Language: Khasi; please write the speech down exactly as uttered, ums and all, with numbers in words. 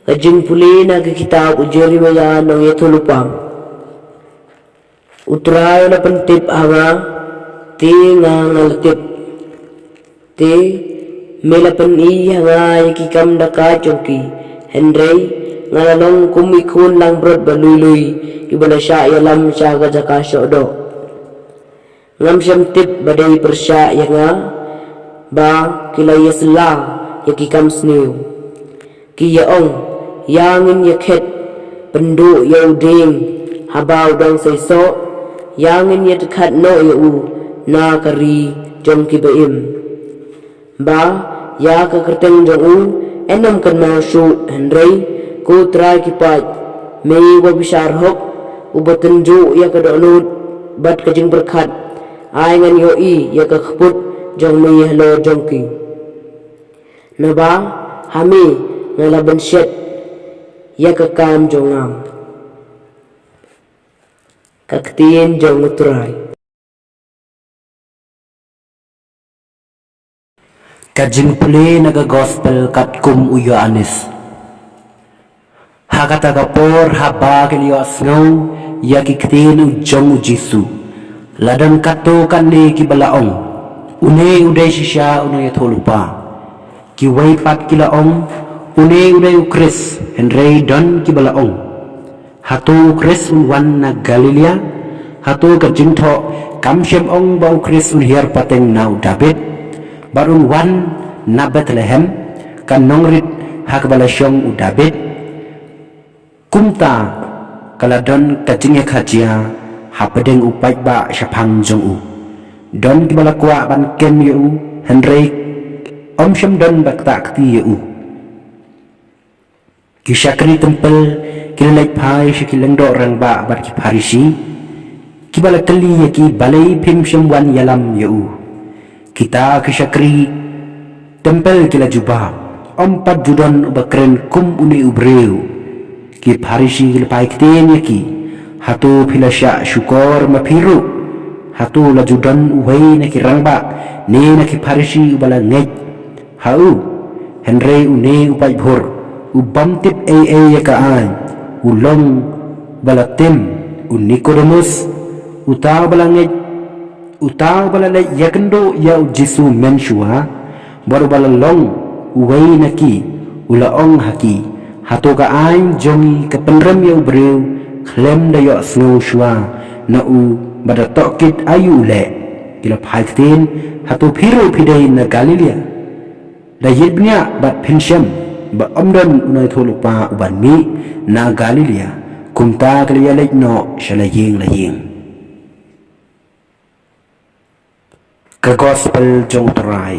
Ka jingpule na ka kitab u Jeremiah nongïathuhlypa. U Trai u la pyntip ha nga, te nga nga la tip. Te me la pyni ha nga ïa ki kam da ka jong ki. Hynrei nga la long kum i khun langbrot ba lui lui, kiba la shah ïalam sha ka jaka shoh doh. Ngam shym tip ba dei pyrshah ïa nga ba ki la ïasylla ïa ki kam sniew. Ki ïa ong, ïa ngin ïa khet pynduh ïa u dieng haba u dang seisoh, ïa ngin ïa dkhat noh ïa u na ka ri jong kiba im. Ba ïa ka kyrteng jong u yn ym kynmaw shuh. Hynrei, ko Trai ki paid, me uba bishar hok, uba tynjuh ïa ka dohnud bad ka jingpyrkhat, ai ngan ïohi ïa ka kput jong me halor jong ki. Naba ha me nga la bynshet ïa ka kam jong nga. Ka ktien jong u Trai. Ka jingpule na ka gospel katkum u Ïoannis. Ha kata ka por haba ki la ïohsngew ïa ki ktien u jong u Jisu, la don katto katne kiba la ong, une u dei shisha u nongïathuhlypa. Kiwei pat ki la ong, une u dei u Khrist. Hynrei don kiba la ong, hato u Khrist un wan na Galilea? Hato ka jingthoh kam shym ong ba u Khrist un hiar pateng na u Dabid? Bad un wan na Bethlehem, ka nongrit ha kaba la shong u Dabid? Kumta ka la don ka jingïakajia hapdeng u paidbah shaphang jong u. Don kiba la kwah ban kem ïa u, hynrei ym shym don ba ktah kti ïa u. Ki shakri templ ki la leit phai sha ki lyngdoh rangbah bad ki Pharisi, kiba la kylli ïa ki, balei phim shym wan ïalam ïa u? Kita ki shakri templ ki la jubab, ym pat ju don uba kren kum une u briew. Ki Pharisi ki la phai ktien ïa ki, hato phi la shah shukor ma phi ruh? Hato la ju don uwei na ki rangbah ne na ki Pharisi uba la ngeit ha u? Hynrei une u paidbah u bym tip ei ei ïa ka aiñ, u long ba la tim, u Nikodemus, uta uba la ngeit, uta uba la leit ïakynduh ïa u Jisu mynshuwa, bad uba la long uwei na ki, u la ong ha ki, hato ka aiñ jong ngi ka pynrem ïa u briew khlem da ïohsngew shuwa na u ba da tohkit aïu u leh? Ki la phai ktien, hato phi ruh phi dei na Galilea? Da ïit bniah bad phin shem ba ym don u nongïathuhlypa uban mih na Galilea. Kumta ki la ïaleit noh sha la ïing la ïing. Ka gospel jong u Trai.